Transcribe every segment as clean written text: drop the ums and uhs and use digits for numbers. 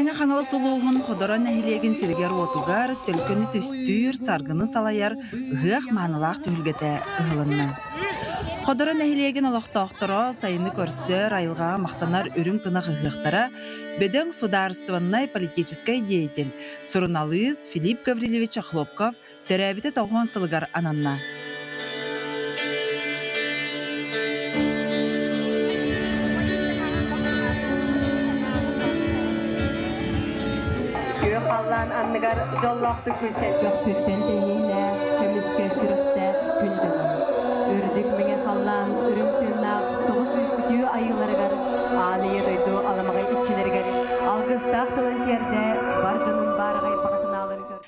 Мэҥэ Хаҥалас улууһун Ходоро нэһилиэгин сиригэр-уотугар төлкөнү түстүүр, саргыны салайар ыһыах маанылаах түһүлгэтэ ыһылынна. Ходоро нэһилиэгин олохтоохторо сайыны көрсөр, айылҕаҕа махтанар үрүҥ тунах ыһыахтара бөдөҥ судаарыстыбаннай политическай деятель, суруналыыс Филипп Гаврильевич Охлопков төрөөбүтэ тоҕуон сылыгар ананна. Күөх халлаан анныгар дьоллоохтук күлсэн көхсүттэн тэйиилээх, көмүскэ сүрэхтээх күн дьоно. Үрдүк мэҥэ халлаан үрүҥ тыыннаах тоҕус үтүө айыыларыгар, аан ийэ дойду аламаҕай иччилэригэр алгыстаах тылын тиэрдэ бар дьонун баараҕай баҕа санааларын көр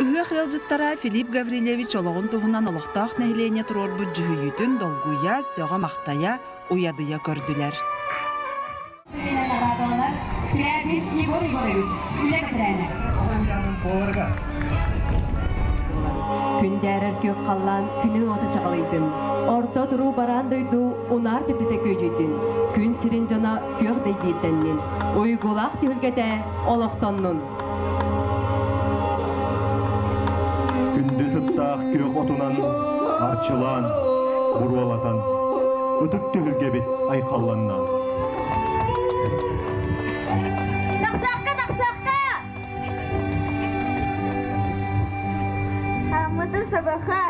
Ыһыах ыалдьыттара Филипп Гаврильевич олоҕун туһунан олохтоох нэһилиэнньэ туруорбут дьүһүйүүтүн долгуйа, сөҕө-махтайа, уйадыйа көрдүлэр. Скрябин Егор Егорович, үлэ бэтэрээнэ. Күндээрэр күөх халлаан күнүн уота чаҕылыйдын. Орто туруу бараан дойду унаар түптэтэ күөдьүйдүн. Күн сирин дьоно күөх дэйбиирдэннин. Уйгулаах түһүлгэтэ олохтоннун. Күндү сыттаах күөх отунан арчылаан, буруолатан, ытык түһүлгэбит айхалланна. Тахсахха, тахсахха! Аммытын шабаха!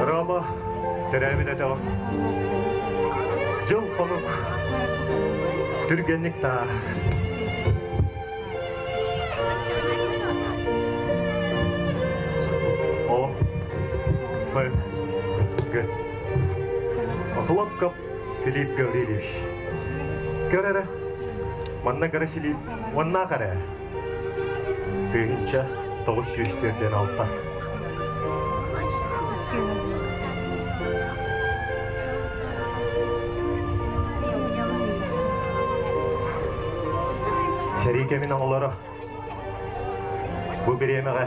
Рома төрөөбүт өтөҕө. Дьыл-хонук түргэнник таа. О, Ф, Г. Охлопков Филипп Гаврильевич. Көр эрэ, манна Гарасилип уоннаах эрэ. 1946. Сэрии кэмин оҕолоро бу бириэмэҕэ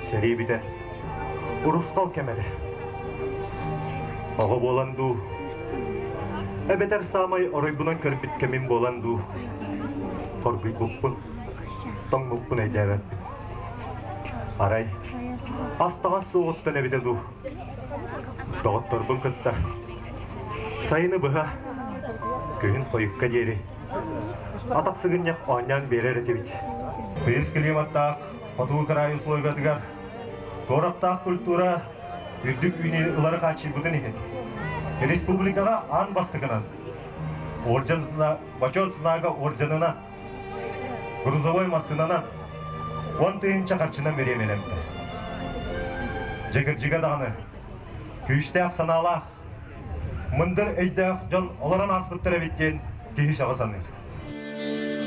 сэрии бүтэн урусхал кэм этэ. Оҕо буолан дуу, эбэтэр саамай оройбунан көрбүт кэмим буолан дуу, хоргуйбуппун тоҥмуппун өйдөөбөппүн. Арай, ас-таҥас суоҕуттан эбитэ дуу, доҕотторбун кытта сайыны быһа, күһүн хойукка диэри атах сыгынньах оонньоон биэрэр этибит. Тыйыс климаттаах хотугу кыраай условиятыгар туораптаах культура үрдүк үүнүү ылары хааччыйбытын иһин республикаҕа аан бастакынан орден Бочуот знага орденынан грузовой массыынанан 10 000 харчынан бириэмэлэммитэ. Дьэ кырдьыга даҕаны, күүстээх санаалаах, мындыр өйдөөх дьон олорон ааспыттар эбит диэн киһи сөҕө саныыр.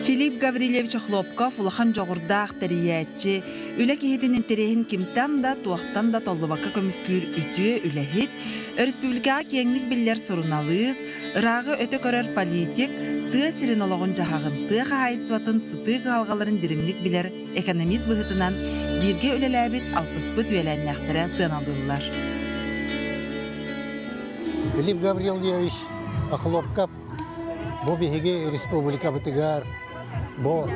Филипп Гаврильевич Охлопков улахан дьоҕурдаах тэрийээччи, үлэ киһитин интэриэһин кимтэн да, туохтан да толлубакка көмүскүүр үтүө үлэһит, өрөспүүбүлүкэҕэ киэҥник биллэр суруналыыс, ырааҕы өтө көрөр политик, тыа сирин олоҕун-дьаһаҕын, тыа хаһаайыстыбатын сытыы кыһалҕаларын дириҥник билэр экономист быһыытынан бииргэ үлэлээбит, алтыспыт үөлээннээхтэрэ сыаналыыллар. Филипп Гаврильевич Охлопков бу биһиги республикабытыгар, бу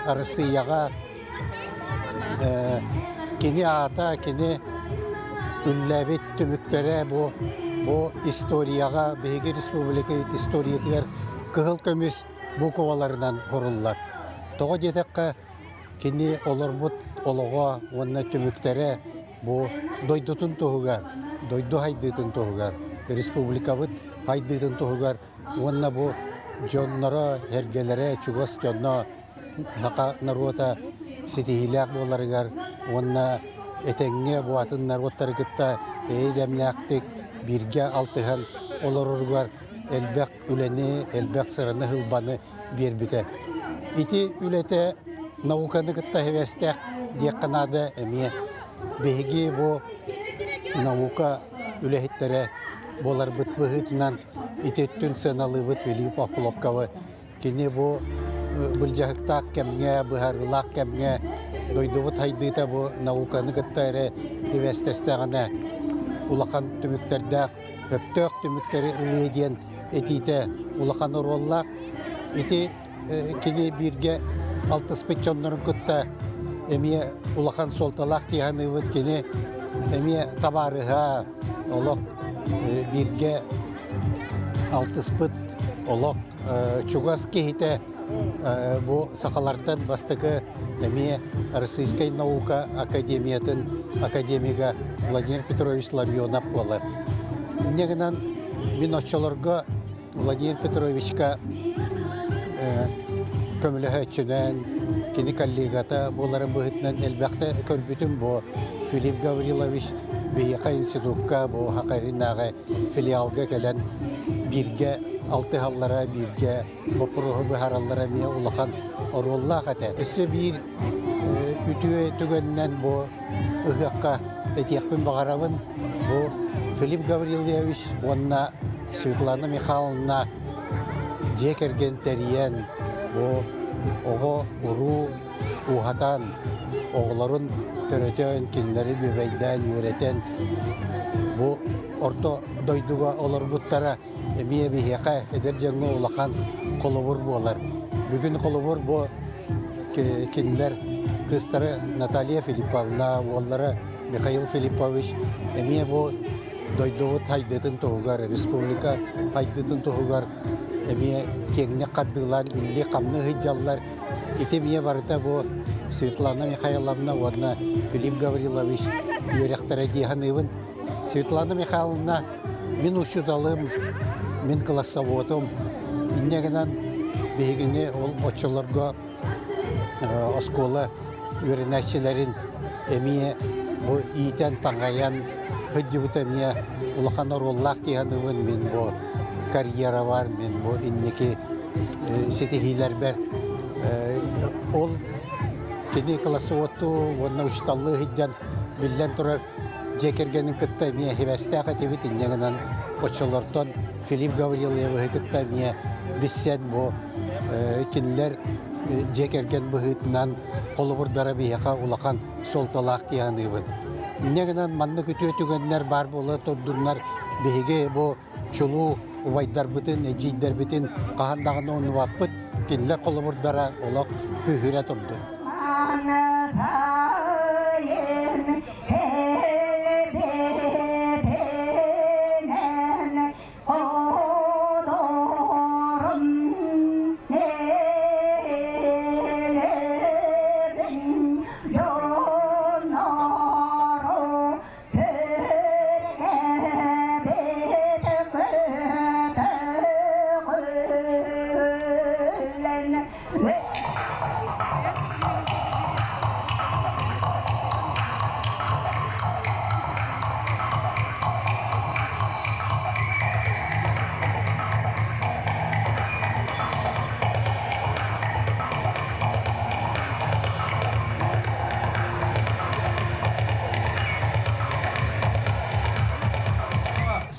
Арассыыйаҕа Кини аата, кини үллээбит түмүктэрэ бу бу историяҕа, биһиги республика историятыгар кыһыл көмүс букваларынан суруллар. Тоҕо диэтэххэ, кини олорбут олоҕо уонна түмүктэрэ бу дойдутун туһугар, дойду сайдыытын туһугар, республикабыт сайдыытын туһугар уонна бу дьонноро, эргэлэрэ, чугас дьонно саха норуота ситиһиилээх буоларыгар уонна этэҥҥэ бу атын норуоттары кытта эйэ-дэмнээхтик бииргэ алтыһан олороругар элбэх үлэни, элбэх сыраны-сылбаны биэрбитэ. Ити үлэтэ науканы кытта сибээстээх диэххэ наада эмиэ. Биһиги бу наука үлэһиттэрэ буоларбыт быһыытынан ити өттүн сыаналыыбыт Филипп Охлопковы Кини бу былдьаһыктаах кэмҥэ, быһаарыылаах кэмҥэ дойдубут сайдыыта бу науканы кытта эрэ ибэстэстэҕинэ улахан түмүктэрдээх, өптөөх түмүктэри ылыа диэн этиитэ улахан оруоллаах. Ити кини бииргэ алтыспыт дьоннорун кытта эмиэ улахан суолталаах дии саныыбын. Кини эмиэ табаарыһа, олох бииргэ алтыспыт олох чугас киһитэ бу сахалартан бастакы эмиэ Российскай наука академиятын академига Владимир Петрович Ларионов буолар. Инньэ гынан мин оччолорго Владимир Петровичка көмөлөһөөччүнэн, кини коллегата буоларын быһыытынан элбэхтэ көрбүтүм бу Филипп Гаврилович биһиэхэ институкка бу Хакаринааҕы филиалга кэлэн бииргэ алтыһаллара, бииргэ боппуруоһу быһаараллара эмиэ улахан оруоллаах этэ. Өссө биир үтүө түгэнинэн бу ыһыахха этиэхпин баҕарабын. Бу Филипп Гаврильевич уонна Светлана Михайловна дьиэ кэргэн тэрийэн, бу оҕо уруу ууһатан, оҕолорун төрөтөн, кинилэри бүөбэйдээн, үөрэтэн бу орто дойдуга олорбуттара эмиэ биһиэхэ эдэр дьоҥҥо улахан холобур буолар. Бүгүн холобур бу кинилэр кыыстара Наталья Филипповна, уоллара Михаил Филиппович эмиэ бу дойдубут хайдытын туһугар, республика хайдытын туһугар эмиэ киэҥник хардыылаан үлэлии-хамныы сылдьаллар. Ити эмиэ барыта бу Светлана Михайловна уонна Филипп Гаврилович үөрэхтэрэ дии саныыбын. Светлана Михайловна мин учууталым, мин классоводум. Инньэ гынан биһигини ол оччолорго оскуола үөрэнээччилэрин эмиэ бу иитэн-таҥайан сылдьыбыта эмиэ улахан оруоллаах дии саныыбын мин бу карьерабар, мин бу инники ситиһиилэрбэр. Ол кини классоводтуу уонна учууталлыы сылдьан биллэн турар дьиэ кэргэнин кытта эмиэ сибээстээх этибит. Инньэ гынан оччолортон Филипп Гаврильевиһы кытта эмиэ билсэн бу кинилэр дьиэ кэргэн быһыытынан холобурдара биһиэхэ улахан суолталаах дии саныыбын. Инньэ гынан маннык үтүө түгэннэр баар буола турдуннар биһиги бу чулуу убайдарбытын, эдьиийдэрбитин хаһан даҕаны умнубаппыт, кинилэр холобурдара олох күүһүрэ турдун.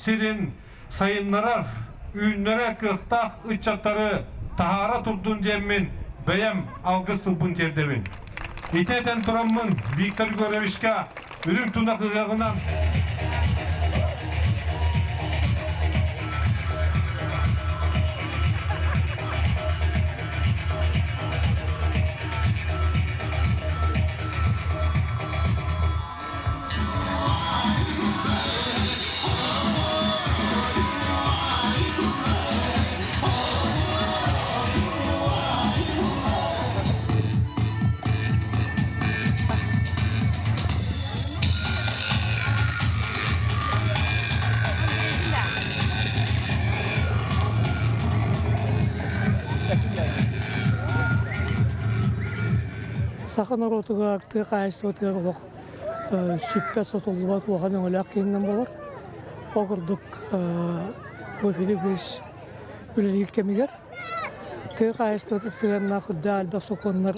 Сирин сайыннарар, үүннэрэр кыахтаах ыччаттары таһаара турдун диэммин бэйэм алгыс тылбын тиэрдэбин. Ити этэн тураммын Виктор Егоровичка үрүҥ тунах ыһыаҕынан Саха норуотугар, тыа хаһаайыстыбатыгар олох сүппэт, сотуллубат улахан өҥөлөөх киһинэн буолар. Ол курдук бу Филипп Ильич үлэлиир кэмигэр тыа хаһаайыстыбатын сыһыаннаах үрдээх элбэх сокуоннар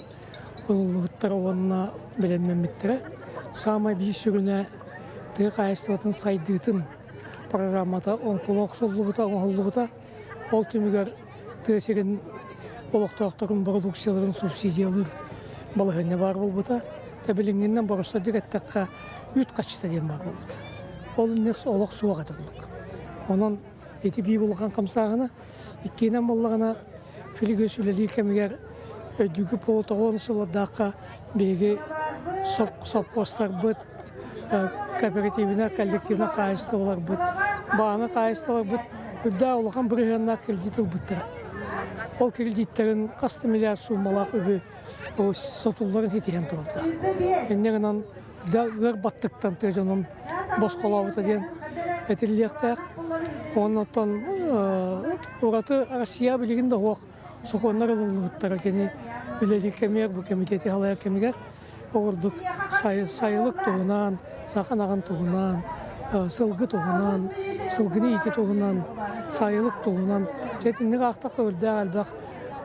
ылыллыбыттара уонна бэлэмнэммиттэрэ. Саамай биир сүрүнэ тыа хаһаайыстыбатын сайдыытын программата оҥкула охсуллубута, оҥоһуллубута. Ол түмүгэр тыа сирин олохтоохторун бородууксуйаларын субсидиялыыр балаһыанньа баар буолбута. Тэбилиҥҥинэн боруостадык эттэххэ, үүт хаччыта диэн баар буолбута. Ол иннес олох суох этэ оннук. Онон ити биир улахан хамсааһына. Иккиһинэн буоллаҕына, Филигөс үлэлиир кэмигэр өйдүүгү полутоҕуон сыллардаахха биһиги сопхуостарбыт, кооперативнай, коллективнай хаһаайыстыбаларбыт, бааны хаһаайыстыбаларбыт үрдээх улахан бырыһыаннаах кредит ылбыттара. Ол кредиттэрин хас да миллиард суумалаах үбү сотулларын ситиһэн турардаах. Инньэ гынан да ыар баттыктан тыа дьонун босхолообута диэн этиллиэхтээх. Оннуттан ураты Россия билигин да суох сокуоннар ылыллыбыттара кини үлэлиир кэмигэр, бу кэмитиэти салайар кэмигэр ол курдук сайылык туһунан, саха ынаҕын туһунан, сылгы туһунан, сылгыны иитии туһунан, сайылык туһунан дьэ итинник аахтахха үрдээх элбэх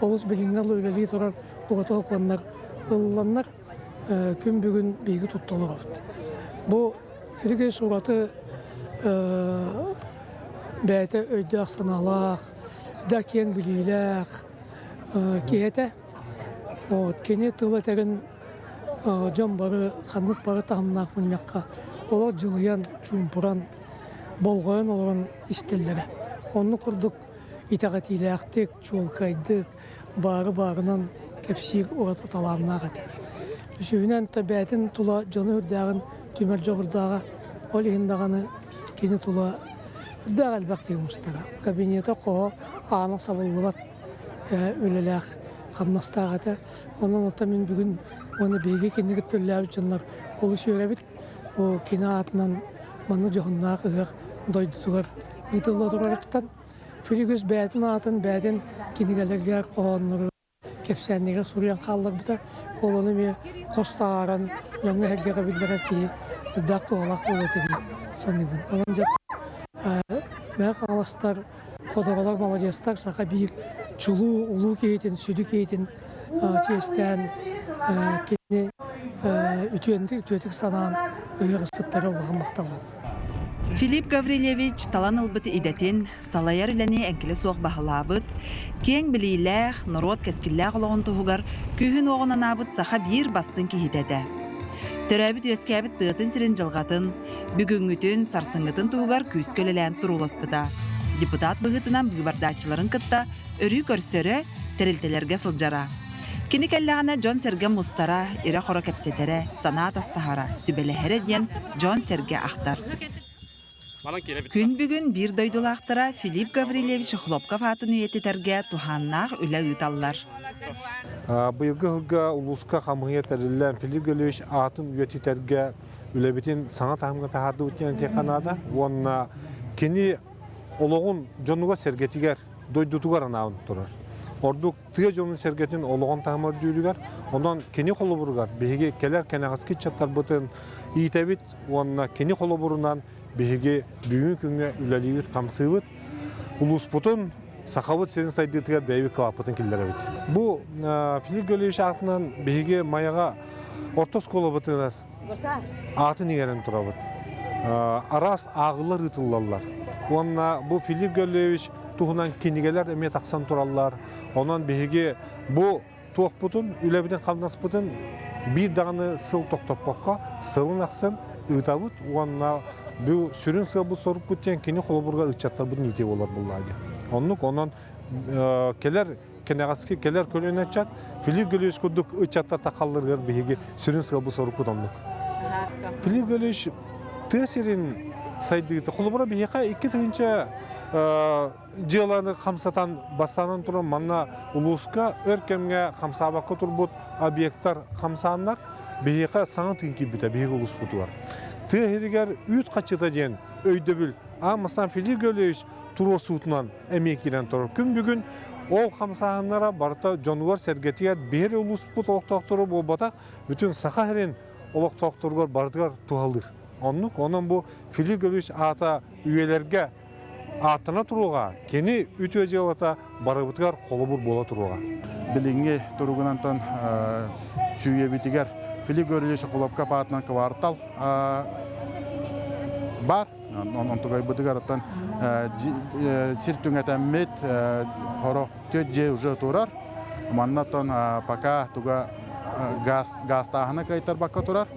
олус билиҥҥи үлэлии турар ураты сокуоннар ылылланнар күн бүгүн биһиги тутта олоробут. Бу Илигис ураты бэйэтэ өйдөөх-санаалаах, да киэҥ билиилээх киһи этэ. Вот, кини тыл этэрин дьон бары ханнык бары таһымнаах мунньахха олох дьылыйан, чуумпуран, болҕойон олорон истэллэрэ. Оннук курдук итэҕэтиилээхтик, чуолкайдык, баары баарынан кэпсиир ураты талааннаах этэ. Үсүһүнэн, бэйэтин тула дьону үрдээҕин түмэр дьоҕурдааҕа, ол иһин даҕаны кини тула үрдээх элбэх киһи мустара. Кабинета хоһо аана сабыллыбат үлэлээх, хамнастаах этэ. Онон оттон мин бүгүн уонна биһиги кинини кытта үлэлээбит дьоннор олус үөрэбит. Бу кини аатынан манна дьоһуннаах ыһыах дойдутугар ыытылла турарыттан Филигус бэйэтин аатын бэйэтин кинигэлэригэр, хоһоонноругар, кэпсээннэригэр суруйан хаалларбыта. Ол ону эмиэ хос таһааран дьоҥҥо-сэргэҕэ биллэрэр киһи элбэх туһалаах буолуо этэ дии саныыбын. Онон дьэ Мэҥэ Хаҥаластар, Ходоролор маладьыастар саха биир чулуу, улуу киһитин, сүдү киһитин чиэстээн кини үтүөнтүк, үтүөтүк санаан ыһыах ыспыттара улахан махтал буолла. Филипп Гаврильевич талан ылбыт идэтин, салайар үлэни эҥкилэ суох баһылаабыт, киэҥ билиилээх, норуот кэскиллээх олоҕун туһугар күүһүн-уоҕун анаабыт саха биир бастыҥ киһитэ этэ. Төрөөбүт-үөскээбит тыатын сирин дьылҕатын, бүгүҥҥүтүн, сарсыҥҥытын туһугар күүскэ үлэлээн турууласпыта. Депутат быһыытынан быыбардааччыларын кытта өрүү көрсөрө, тэрилтэлэргэ сылдьара. Кини кэллэҕинэ дьон-сэргэ мустара, ирэ-хоро кэпсэтэрэ, санаа атастаһара, сүбэлэһэрэ диэн дьон-сэргэ ахтар. Күн бүгүн биир дойдулаахтара Филипп Гаврильевич Охлопков аатын үйэтитэргэ туһааннаах үлэ ыыталлар. Быйылгы сылга улууска хамыыһыйа тэриллэн Филипп Гаврильевич аатын үйэтитэргэ үлэбитин саҥа таһымҥа таһаардыбыт диэн этиэххэ наада. Уонна кини олоҕун дьонугар-сэргэтигэр, дойдутугар анаан турар. Ордук тыа дьонун-сэргэтин олоҕун таһыма үрдүүрүгэр, онон кини холобуругар биһиги кэлэр кэнэҕэски ыччаттарбытын иитэбит уонна кини холобурунан биһиги бүгүҥҥү күҥҥэ үлэлиибит-хамсыыбыт, улууспутун, Сахабыт сирин сайдыытыгар бэйэбит кылааппытын киллэрэбит. Бу Филипп Гаврильевич аатынан биһиги Майаҕа орто оскуолабытыгар аатын иҥэрэн турабыт. Араас ааҕылар ыытыллаллар. Уонна бу Филипп Гаврильевич туһунан кинигэлэр эмиэ тахсан тураллар. Онон биһиги бу туохпутун, үлэбитин-хамнаспытын биир даҕаны сыл тохтоппокко сылын ахсын ыытабыт уонна бу сүрүн сыалбыт-сорукпут диэн кини холобурга ыччаттарбытын иитии буолар буоллаҕа дии. Оннук онон кэлэр кэнэҕэски кэлэр көлүөнэ ыччат Филипп Гаврильевич курдук ыччаттар тахалларыгар биһиги сүрүн сыалбыт-сорукпут оннук. Филипп Гаврильевич тыа сирин сайдыыта холобура биһиэхэ 2000 дьыаланы хамсатан бастаан туран манна улууска өр кэмҥэ хамсаабакка турбут объектар хамсааннар биһиэхэ саҥа тыын киирбитэ биһиги улууспутугар. Тыа сиригэр үүт хаччыта диэн өйдөбүл аан бастаан Филипп Гаврильевич туруорсуутунан эмиэ киирэн турар. Күн бүгүн ол хамсааһыннара барыта дьонугар-сэргэтигэр биһиги улууспут олохтоохторо буолбатах, бүтүн Саха сирин олохтоохторугар барытыгар туһалыыр. Оннук, онон бу Филипп Гаврильевич аата үйэлэргэ ааттана туруоҕа, кини үтүө дьыалата барыбытыгар холобур буола туруоҕа. Билиҥҥи туругунантан Чүүйэбитигэр Филипп Гаврильевич Охлопков аатынан квартал баар. Онтугайбытыгар оттон сир түҥэтэммит хорох түөрт дьиэ уже турар. Манна оттон пока туга газ газтааһына кыайтарбакка турар.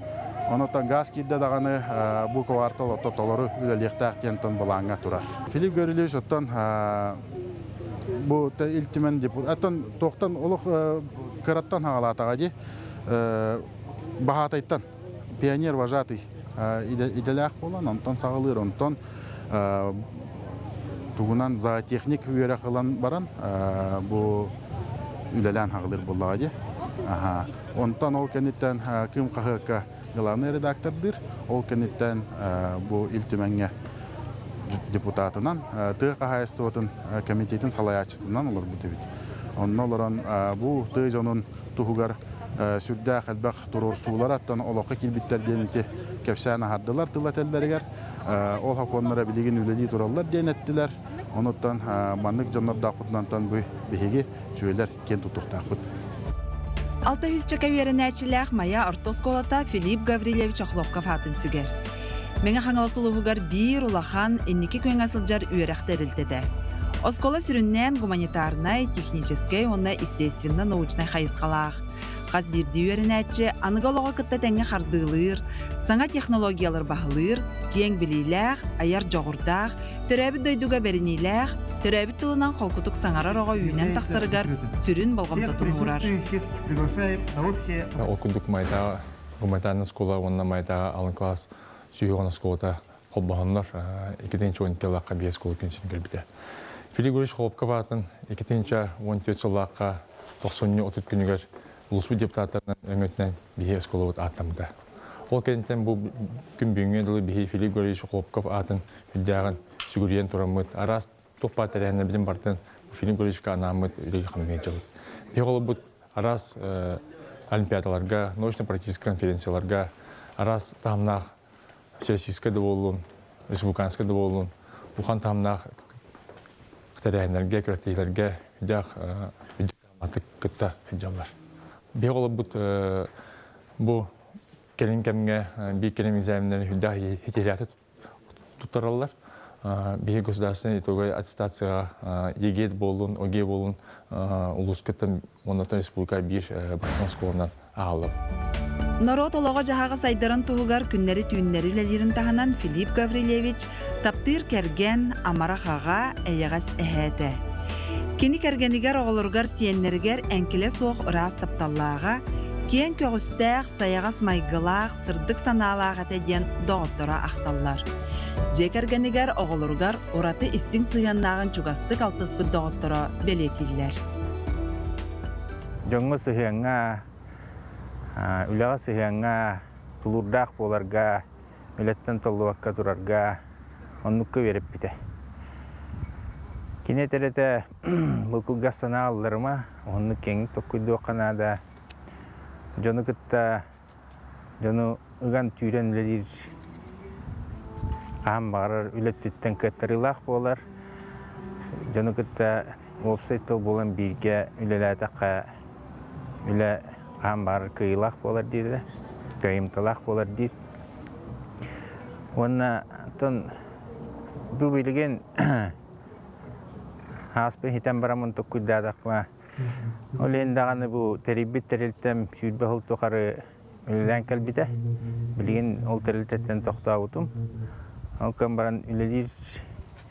Онон газ киирдэ даҕаны бу квартал ото толору үлэлиэхтээх диэн тон былааҥҥа турар. Филипп Гаврильевич оттон Бу Ил Түмэн депутатын туохтан олох кыраттан хаҕалаатаҕа дии. Баһаатайтан пионер вожатый идэлээх буолан, онтон саҕалыыр, онтон тугунан зоотехник үөрэх ылан баран бу үлэлээн хаҕылыыр буоллаҕа дии. Онтон ол кэнниттэн Кыым хаһыакка главный редактордыыр. Ол кэнниттэн бу Ил Түмэҥҥэ депутатынан, тыа хаһаайыстыбатын комитетин салайааччытынан олорбут эбит. Онно олорон бу тыа дьонун туһугар сүрдээх элбэх туруорсуулар аттан олоххо киирбиттэр диэн ити кэпсээн аһардылар тыл этэллэригэр. Ол сокуоннара билигин үлэлии тураллар диэн эттилэр. Онуттан маннык дьоннордоохпутунантан бу биһиги сүөлэр киэн туттуохтаахпыт. 600 чөкө үөрэнээччилээх Майа орто оскуолата Филипп Гаврильевич Охлопков аатын сүгэр. Мэҥэ Хаҥалас улууһугар биир улахан, инники күөҥҥэ сылдьар үөрэх тэрилтэтэ. Оскуола сүрүннээн гуманитарнай, техническэй уонна естественно-научнай хайысхалаах. Хас биирдии үөрэнээччи аныгы олоҕу кытта тэҥҥэ хардыылыыр, саҥа технологиялары баһылыыр, киэҥ билиилээх, айар дьоҕурдаах, төрөөбүт дойдуга бэриниилээх, төрөөбүт тылынан холкутук саҥарар оҕо үүнэн тахсарыгар сүрүн болҕомтотун уурар. Ол курдук Майатааҕы гуманитарнай оскуола уонна Майатааҕы алын кылаас сүүһүҕүн оскуолата холбоһоннор 2012 сыллаахха биэс оскуола күн сирин көрбүтэ. Филипп Григорьевич Хлопков аатын 2014 сыллаахха тохсунньу 30 күнүгэр улууспут депутаттарынан өҥөтүнэн биһи оскуолабыт ааттаммыта. Ол кэнниттэн бу күн бүгүҥҥэ дылы биһи Филипп Григорьевич Хлопков аатын үрдээҕин сүгүрүйэн тураммыт, араас туох баар тэрээһиннэрбитин барытын Филипп Григорьевичка анааммыт үлэҕэ хамныы сылдьабыт. Биһи оҕолорбут араас олимпиадаларга, научно-практическай конференцияларга, араас таһымнаах всероссийскай да буоллун, республиканскай да буоллун, улахан таһымнаах тэрээһиннэргэ, күрэхтэһиилэргэ үрдээх үрдүк таһымнаахтык кытта сылдьаллар. Биһиги оҕолорбут бу кэлин кэмҥэ биир кэлим экзаменнары үрдээх ситиһиилээхтик туттараллар. Биһиги государственный итоговай аттестацияҕа ЕГЭ буоллун, ОГЭ буоллун улууска уонна республика биир бастыҥ оскуоланан аҕаллым. Норуот олоҕо-дьаһаҕа сайдарын туһугар күннэри-түүннэри үлэлиирин таһынан Филипп Гаврильевич таптыыр кэргэн, амарах аҕа, эйэҕэс эһээ этэ. Кини кэргэнигэр, оҕолоругар, сиэннэригэр эҥкилэ суох ыраас тапталлааҕа, киэҥ көҕүстээх, сайаҕас майгылаах, сырдык санаалаах этэ диэн доҕотторо ахталлар. Дьиэ кэргэнигэр, оҕолоругар ураты истиҥ сыһыаннааҕын чугастык алтыспыт доҕотторо бэлиэтииллэр. Дьоҥҥо сыһыаҥҥа, үлэҕэ сыһыаҥҥа, тулуурдаах буоларга, үлэттэн толлубакка турарга оннукка үөрэппитэ. Кини этэр этэ, бу кылгас санаа ылларыма, уһуннук киэҥник толкуйдуохха наада. Дьону кытта дьону ыган-түүрэн үлэлиир хаһан баҕарар үлэ өттүттэн кыаттарыылаах буолар. Дьону кытта уопсай тыл буолан бииргэ үлэлээтэххэ үлэ хаһан баҕарар кыайыылаах буолар диир кыайымталаах буолар диир. Уонна оттон бу билигин ааспын хитэн бараммын токкуйдаатахпына Ол иһин даҕаны бу тэрийбит тэрилтэм 20 сыл тухары үлэлээн кэлбитэ. Билигин ол тэрилтэттэн тохтообутум. Ол кэн баран үлэлиир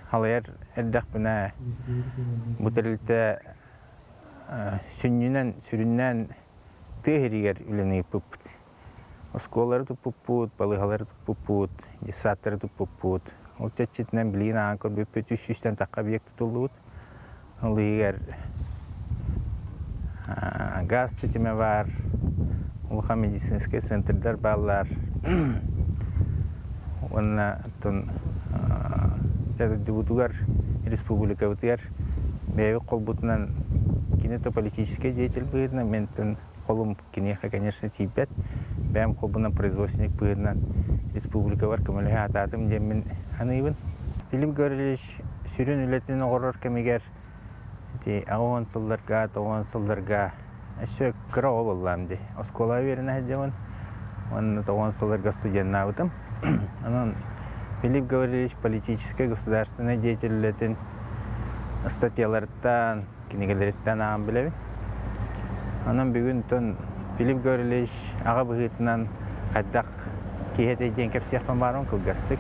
халайар эрдэхпинэ бу тэрилтэ сүнньүнэн, сүрүннээн тыа сиригэр үлэни ыыппыппыт. Оскуолалары туппуппут, балыыһалары туппуппут, детсадтары туппуппут. Ол чэрчитинэн билигин ааҕан көрбүппүт 300-тэн тахха объект тутуллубут. Ол иһигэр газ ситимэ баар, улахан медицинскэй центрдар бааллар. Уонна оттон дойдубутугар, республикабытыгар бэйэбит холбутунан кини то политическай деятель быһыытынан мен холум киниэхэ, конечно, тиийбэт. Бэйэм холбунан производственник быһыытынан республикабар көмөлөһө сатаатым диэммин саныыбын. Филипп Гаврильевич сүрүн үлэтин оҥорор кэмигэр ити 80 сылларга, 90 сылларга өссө кыра оҕо буоллаам дии. Оскуолаҕа үөрэнэ сылдьабын уонна 90 сылларга студеннаабытым. Онон Филипп Гаврильевич политическай государственнай деятель үлэтин статьяларыттан, кинигэлэриттэн ааҕан билэбин. Онон бүгүн тон Филипп Гаврильевич аҕа быһыытынан хайдах киһи этэй диэн кэпсиэхпин баарым кылгастык.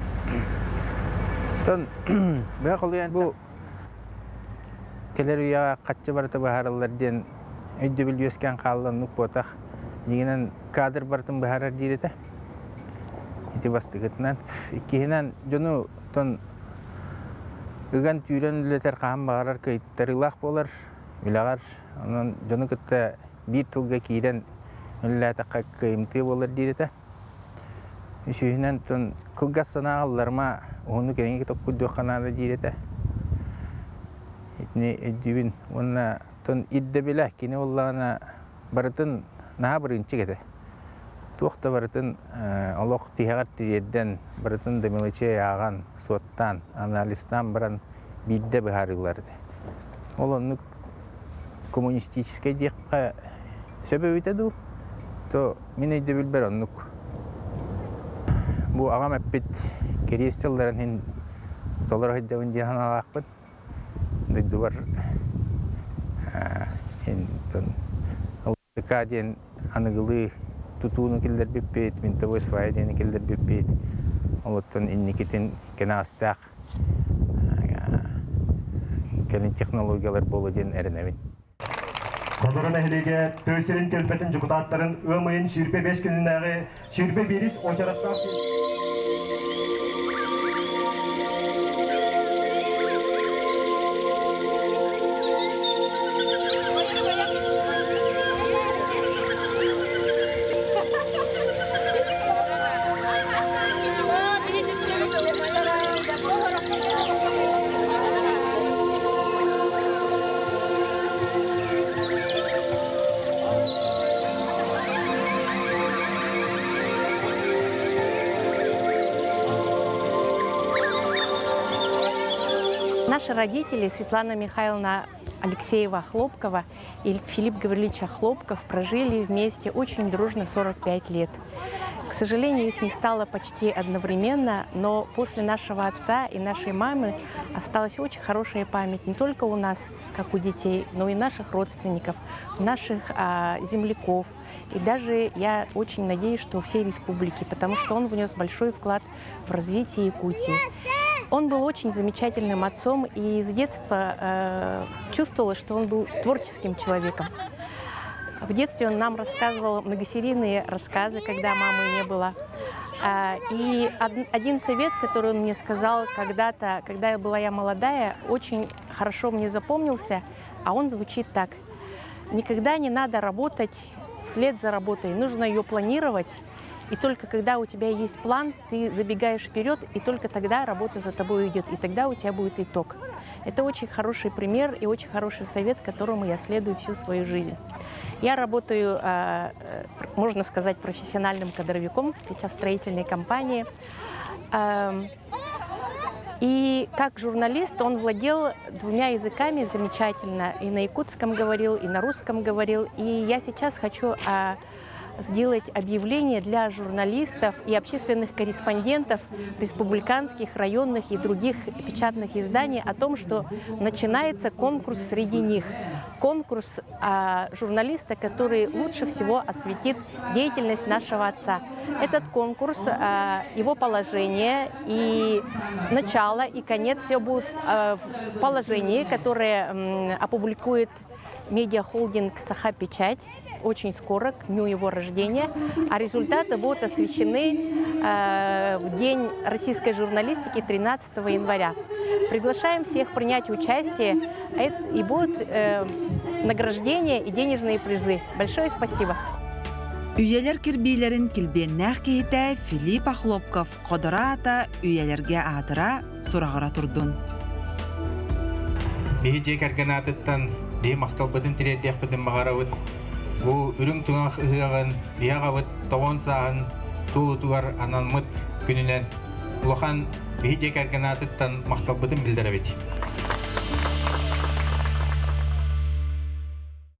Тон быһа холуйан бу Кэлэр үйэҕэ хаччы барыта быһаарыллар диэн өйдөбүл үөскээн хаалла оннук буотах. Дьиҥинэн кадр барытын быһаарар диир этэ. Ити бастакытынан. Иккиһинэн дьону тон ыган түүрэн үлэтэр хаһан баҕарар кыайтарыылаах буолар үлэҕэр. Онон дьону кытта биир тылга киирэн үлэлээтэххэ кыайымтыа буолар диир этэ. Үсүһүнэн тон кылгас санаа ылларыма уһуннук эҥин токкуйдуохха наада диир этэ. Итини өйдүүбүн уонна тон ирдэбилэ кини буоллаҕына барытын наһаа бырыынчык этэ. Туох да барытын олох тиһэҕэр тириэрдэн, барытын да мелочей ааҕан, суоттаан, анализтаан баран биирдэ быһаарыылар этэ. Ол оннук коммунистическай диэххэ сөп эбитэ дуу, то мин өйдөбүлбэр оннук. Бу аҕам эппит кэриэс тылларын иһин толоро сылдьабын диэн санаалаахпын. Дойдубар ЛТК диэн аныгылыы тутууну киллэрбиппит, винтовой свая диэни киллэрбиппит. Олортон инникитин кэнэҕэстээх кэлин технологиялар буолуо диэн эрэнэбин. Ходоро нэһилиэгэ тыа сирин түөлбэтин дьокутааттарын ыам ыйын 25 күнүнээҕи 21 уочараттаах Наши родители Светлана Михайловна Алексеева-Хлопкова и Филипп Гаврилович Хлопков прожили вместе очень дружно 45 лет. К сожалению, их не стало почти одновременно, но после нашего отца и нашей мамы осталась очень хорошая память не только у нас, как у детей, но и наших родственников, наших земляков. И даже я очень надеюсь, что у всей республики, потому что он внес большой вклад в развитие Якутии. Он был очень замечательным отцом и с детства чувствовала, что он был творческим человеком. В детстве он нам рассказывал многосерийные рассказы, когда мамы не было. И один совет, который он мне сказал когда-то, когда я была я молодая, очень хорошо мне запомнился, а он звучит так. Никогда не надо работать вслед за работой, нужно ее планировать. И только когда у тебя есть план, ты забегаешь вперед, и только тогда работа за тобой идет, и тогда у тебя будет итог. Это очень хороший пример и очень хороший совет, которому я следую всю свою жизнь. Я работаю, можно сказать, профессиональным кадровиком, сейчас в строительной компании. И как журналист он владел двумя языками замечательно. И на якутском говорил, и на русском говорил. И я сейчас хочу сделать объявление для журналистов и общественных корреспондентов республиканских, районных и других печатных изданий о том, что начинается конкурс среди них. Конкурс журналиста, который лучше всего осветит деятельность нашего отца. Этот конкурс, его положение и начало, и конец все будут в положении, которое опубликует медиахолдинг «Саха-Печать» очень скоро, к дню его рождения, а результаты будут освещены в День российской журналистики 13 января. Приглашаем всех принять участие, и будут награждения и денежные призы. Большое спасибо. Үйэлэр кирбиилэрин килбиэннээх киһитэ Филипп Охлопков Ходоро аата үйэлэргэ аатыра, сураҕыра турдун. Биһи дьиэ кэргэн аатыттан биһи махталбытын тириэрдиэхпитин баҕарабыт. Бу үрүҥ туҥах ыһыаҕын биһи аҕабыт тоҕон сааһын туолутугар анаммыт күнүнэн улахан биһи дьиэ кэргэн аатыттан махталбытын биллэрэбит.